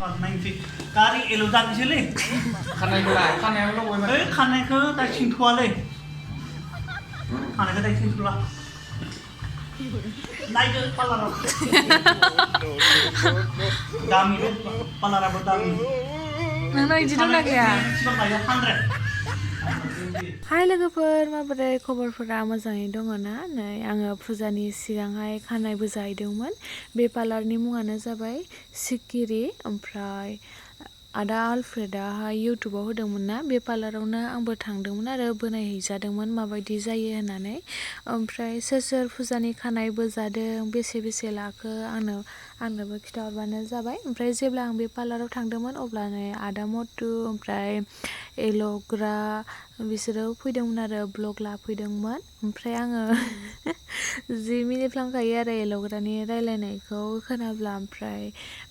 Ckiri elo dan sini. Kanai gelai, kanai lo boleh Eh, kanai ke tak cintua le. Kanai ke tak cintua. Naik ke parlour. Dami ke parlour apa dami? Nang इदि दंना गैया? Sebab bayar 100. हाय लोगोफोर माबोरै खबरफोरा मोजाङै दङ ना नै आङो फुजानि सिगांहाय खानायबो जाहैदोंमोन बे पार्लारनि मुङानो जाबाय Ckiri ओमफ्राय आदा आलफ्रेदाहाय इउटुबाव होदोंमोन ना बे पार्लारावनो आंबो थांदोंमोन आरो बोनायहैजादोंमोन माबायदि जायो होननानै ओमफ्राय सोर सोर फुजानि खानायबो जादों बेसे लाखो आंनोबो खिथाहरबानो जाबाय ओमफ्राय जेब्ला आं बे पार्लाराव थांदोंमोन अब्ला नै आदा मटु ओमफ्राय एलग्रा बिसोरो फैदोंमोन आरो ब्लग लाफैदोंमोन ओमफ्राय आङो 10 मिनिट फ्लांखायो आरो एलग्रानि रायलायनायखौ खोनाब्ला ओमफ्राय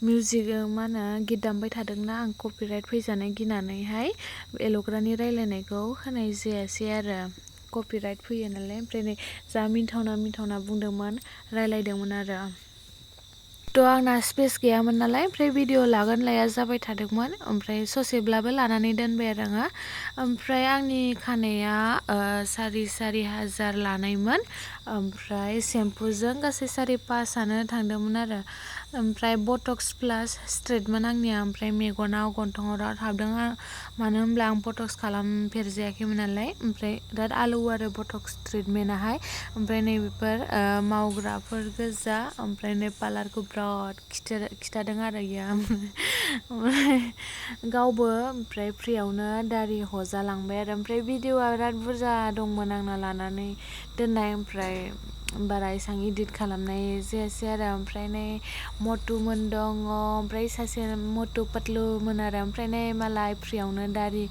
मिउजिक मा होनो गित दामबाय थादोंना आं कपिराइट फैजानो गिनानैहाय एलग्रानि रायलायनायखौ होनाय जायासै आरो कपिराइट फैयो नालाय ओमफ्राय नै जा मिन्थावना बुंदोंमोन रायलायदोंमोन आरो थ' आंना स्पेस गैयामोन नालाय ओमफ्राय भिडिअ लागोन लाया जाबाय थादोंमोन ओमफ्राय ससेब्लाबो लानानै दोनबाय आरो आङो ओमफ्राय आंनि खानाया 4,500 लानायमोन ओमफ्राय सेम्पुजों गासै 5,500 थांदोंमोन आरो ओमफ्राय बटक्स प्लास स्ट्रेटमोन आंनिया ओमफ्राय मेगनाव गन्थङाव बिराद हाबदों मानो होनब्ला आं बटक्स खालामफेरजायाखैमोन नालाय ओमफ्राय बिराद आलौ आरो बटक्स ट्रिटमेन्टाहाय ओमफ्राय नैबेफोर मावग्राफोर गोजा ओमफ्राय नै पार्लारखौ बिराद खिथादों आरो इयो ओमफ्राय गावबो ओमफ्राय फ्रियावनो दारि हजालांबाय आरो ओमफ्राय भिडिअआ बिराद बुरजा दंमोन आंना लानानै दोननाय ओमफ्राय बारा एसां इडिट खालामनाय जायासै आरो ओमफ्राय नै मटुमोन दङ ओमफ्राय सासे मटु पातलुमोन आरो ओमफ्राय नै मालाय फ्रियावनो दारि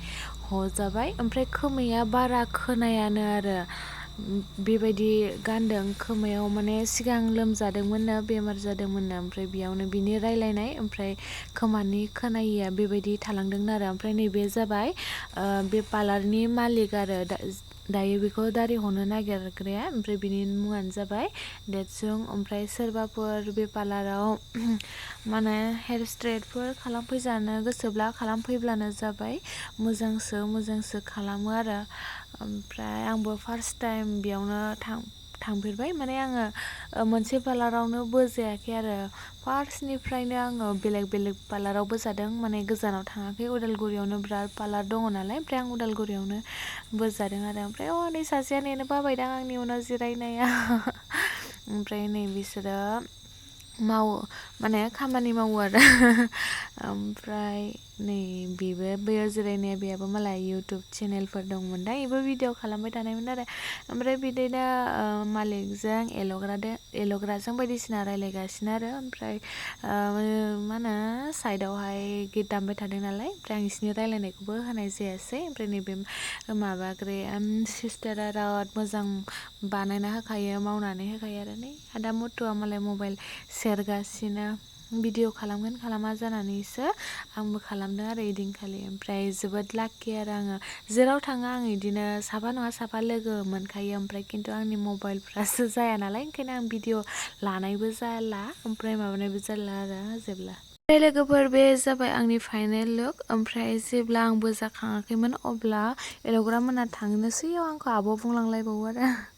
हजाबाय ओमफ्राय खोमाया बारा खोनायानो आरो बेबायदि गानदों खोमायाव माने सिगां लोमजादोंमोननो बेमार जादोंमोननो ओमफ्राय बेयावनो बिनि रायलायनाय ओमफ्राय खोमानि खोनायैया बेबायदि थालांदोंनो आरो ओमफ्राय नैबे जाबाय बे पार्लारनि मालिक आरो दायो बेखौ दारि हनो नागिरग्राया ओमफ्राय बिनि मुङानो जाबाय देतसुं ओमफ्राय सोरबाफोर बे पार्लाराव माने हेयार स्ट्रेटफोर खालामफैजानो गोसोब्ला खालामफैब्लानो जाबाय मोजांसो खालामो आरो ओमफ्राय आंबो फार्स्ट टाइम बेयावनो थांफेरबाय माने आङो मोनसे पार्लारावनो बोजायाखै आरो फार्स्टनिफ्रायनो आङो बेलेग पार्लारावबो जादों माने गोजानाव थाङाखै उदालगुरियावनो बिराद पार्लार दङ नालाय ओमफ्राय आं उदालगुरियावनो बोजादों आरो ओमफ्राय नै सासेया नेनो बाबायदां आंनि उनाव जिरायनाया ओमफ्राय नै बिसोरो माने खामानि मावो आरो ओमफ्राय नै बेयो जिरायनाया बेयाबो मालाय इउटुब चेनेलफोर दंमोन दा बेबो भिडिअ खालामबाय थानायमोन आरो ओमफ्राय बिदिनो मालिकजों एलग्राजों बायदिसिना रायलायगासिनो आरो ओमफ्राय मा होनो साइडआवहाय गित दामबाय थादों नालाय ओमफ्राय आं बिसिनि रायलायनायखौबो होनाय जायासै ओमफ्राय नैबे माबाग्राया सिस्टारा बिराद मोजां बानायना होखायो मावनानै होखायो आरो नै आदा मटुआ मालाय मबाइल सेरगासिनो भिडिअ खालामगोन खालामा जानानैसो आंबो खालामदों आरो इदिनखालि ओमफ्राय जोबोद लाकि आरो आङो जेराव थाङो आं इदिनो साफा नङा साफा लोगो मोनखायो ओमफ्राय खिन्थु आंनि मबाइलफ्रासो जाया नालाय ओंखायनो आं भिडिअ लानायबो जाला ओमफ्राय माबानायबो जाला आरो जेब्ला लोगोफोर बे जाबाय आंनि फाइनेल लुक ओमफ्राय जेब्ला आंबो जाखाङाखैमोन अब्ला एलग्रा मोना थांनोसैयाव आंखौ आब' बुंलांलायबावो आरो